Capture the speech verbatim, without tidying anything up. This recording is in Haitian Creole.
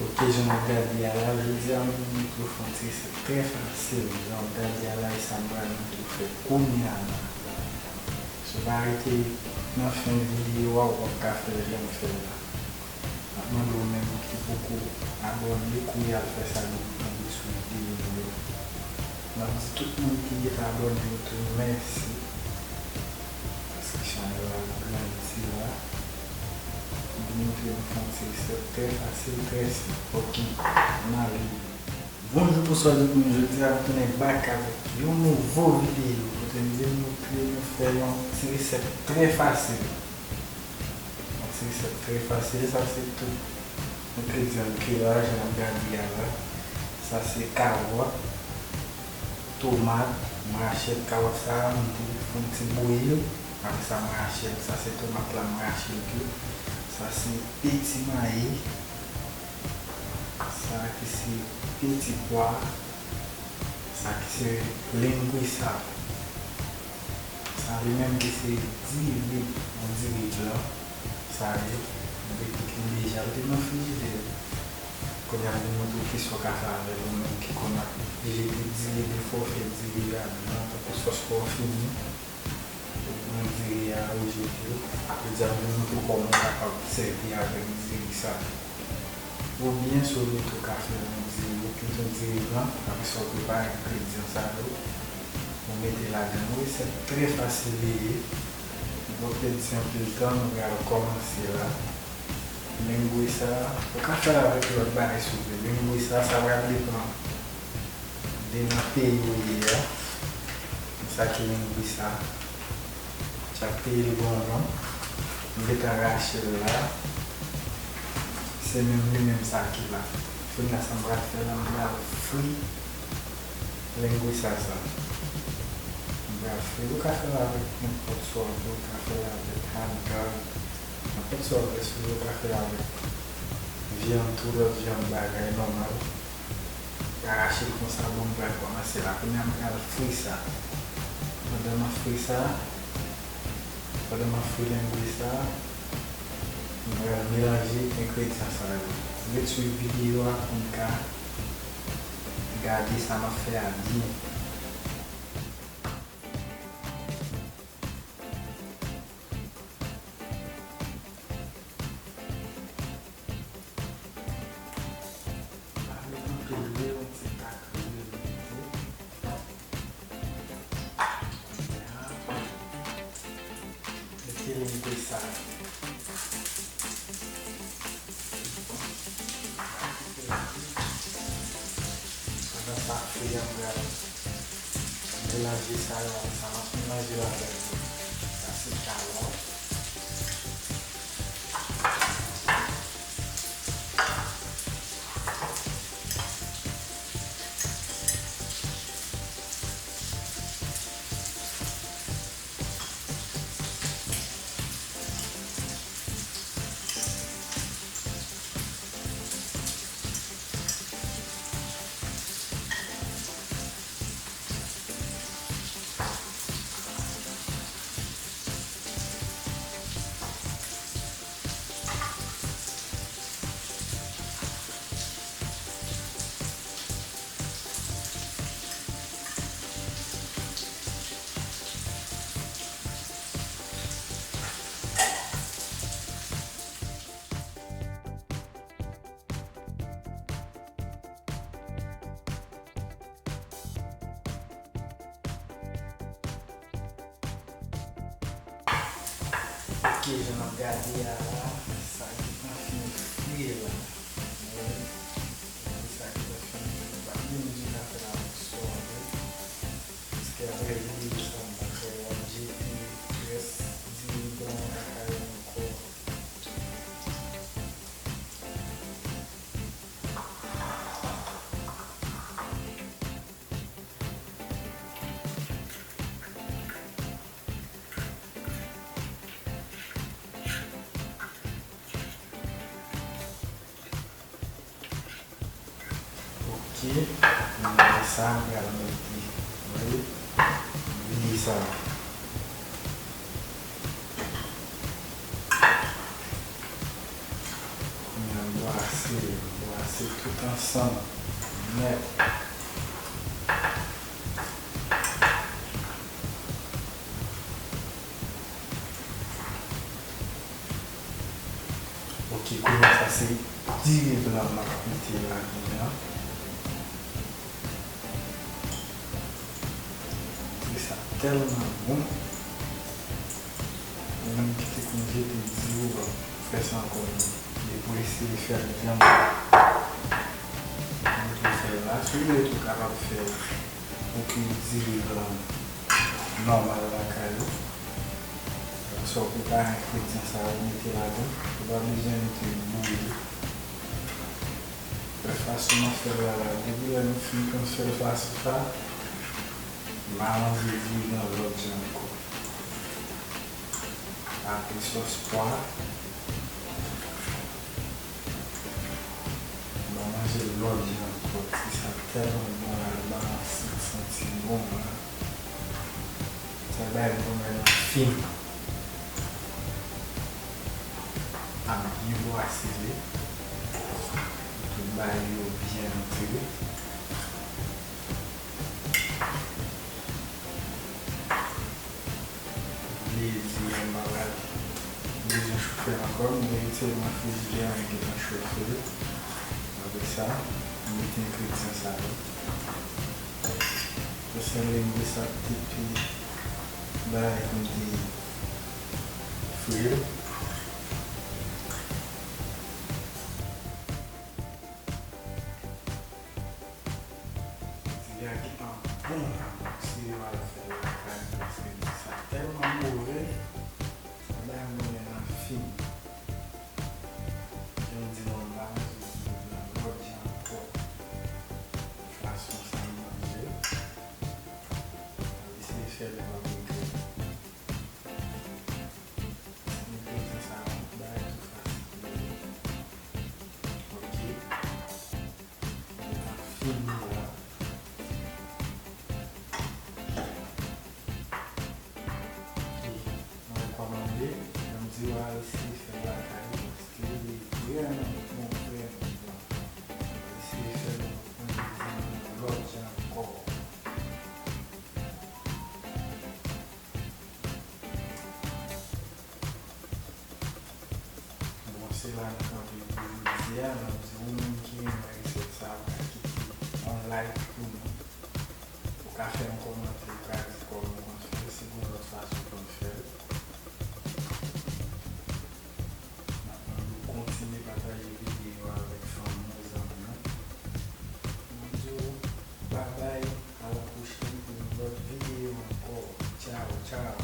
Ok, jan n ap gade a la, jodi a m vin montre w fè yon ti resèt trè fasil. Jan w ap gade a la, e sa m pral montre w fè kounye a la. Si w pa rete nan fen videyo a, ou p ap ka fè l jan m fè l la. M ap mande w menm ki poko abòne, kouri al fè sa depi w tonbe sou videyo nou yo. M ap di tout moun ki gentan abòne yo tou mèsi. Paske chanèl la ap grandi la. M vin montre nou fè yon ti resèt trè fasil, trè senp. Ok, ann ale. Bonjou, bonswa tout moun. Jodi a, m tounen back avèk yon nouvo videyo kote m vin montre nou fè yon ti resèt trè fasil. Yon ti resèt trè fasil, sa se tout engredyan ki la, jan n ap gade a la. Sa se kawòt, tomat, m rache kawòt sa a, m fè yon ti bouyi l. Apre sa, m rache l. Sa se tomat la, m rache l tou. Sa se peti mayi. Sa ki se peti pwa. Sa ki se lengwisa. Sa li menm ki se diri, yon diri blan. Sa ye, m te kwit li deja, l te nan frijidè. Kounye a m vin montre w kisa w ka fè avè l, ou menm ki konn ap jete diri, defwa w fè diri a blan, tankou sòs pa w fini, ou pran diri a, ou jete l. Jodi a m vin montre w kòman w kapab sèvi avèk diri sa. Oubyen si w vle tou ka fè yon diri, ou kite yon diri blan, apre sa w prepare engredyan sa yo, ou mete ladan l. Yon resèt trè fasil li ye. M p ap pèdi anpil tan, nou pral kòmanse la. Lengwisa, ou ka fè l avèk lòt bagay si w vle. Lengwisa, sa pral depann de nan peyi ou ye a. Sa ki lengwisa. Chak peyi l gen yon non. M gentan rache l la. Se menm li menm sa ki la. Kounye a sa m pral fè la, m pral fri lengwisa sa. M pral fri l. Ou ka fè l avèk nenpòt sa w vle, ou ka fè l avèk hot dog, nenpòt sa w vle, si w vle ou ka fè l avèk vyann, tout lòt vyann bagay nòmal. Rache l konsa, bon, m pral kòmanse la. Kounye a, m pral fri sa. Pandan m ap fri sa, pandan m ap fri lengwisa, m pral melanje engredyan sa yo. Ret swiv videyo a pou n ka gade sa m ap fè a byen. Pa met anpil lwil, yon ti tak lwil mete. Mete lengwisa. Pandan sa ap fri an, m pral melanje sa yo ansanm. M ap melanje l avèk sa se kawòt. Ok, jan n ap gade a la, sa gentan fin fri la. Wi. Sa gentan fin fri. Pa bliye m di n ap fè l avèk sòde. Paske apre videyo sa, m pa kwè w ap jete rès diri blan lakay ou ankò. Ok, nan sa m pral mete, wi, diri sa. Kounye a m brase l bò Pase tout ansanm nèt. Ok, kounye a sa se diri blan m ap mete ladan an. Diri sa tèlman bon. Ou menm ki te konn jete diri w, w ap fè sa ankò. Depi w eseye fè l djanm, ou tou fè l la. Si w vle tou, w kapab fè bouke diri blan nòmal lakay ou. Sa w prepare engredyan sa yo, mete ladan. Ou pa bezwen mete boule. Lè fason m ap fè l la, la, depi lè nou fin konn fè l fason sa, m a manje diri nan lòt jan ankò. Ak sòs pwa, m a manje lòt jan ankò. Ti sa tèlman bon la, l ba yon sant santi bon la. Sa bay granmè nan fim. Ap byen bwase li. Tout bagay yo byen antre. Vle di, m pa pral bezwen chofe l ankò. M te retire l nan frijidè, m gentan chofe l. Apre sa, m mete engredyan sa yo. Sèl li m te sa te pi bagay pou m te fri l. Diri a gentan bon la, m sere w al fè l lakay, paske diri sa tèlman move, sa bay mwen nan fim. Jan m di nou, m pa manje diri nan lòt jan ankò. Fason sa m manje l, eseye fè l, w ap regrèt. Engredyan sa yo, bagay tou fasil. Ok. Mwen ta fini la. Ok. Mwen rekòmande, jan m di w a, eseye fè l lakay ou, paske li vrèman bon, vrèman bon. Eseye fè l nan lòt jan ankò. Bon, se la nou kanpe pou jodi a. N ap di ou menm ki renmen resèt sa, ou ka kite yon like pou nou. Ou ka fè yon kòmantè, ou ka di kòman w konn fè l, si gen yon lòt fason w konn fè l. N ap mande w kontinye pataje videyo a avèk fanmi w, zanmi w. N ap di w babay, a la pwochèn pou yon lòt videyo ankò. Tchaw, tchaw.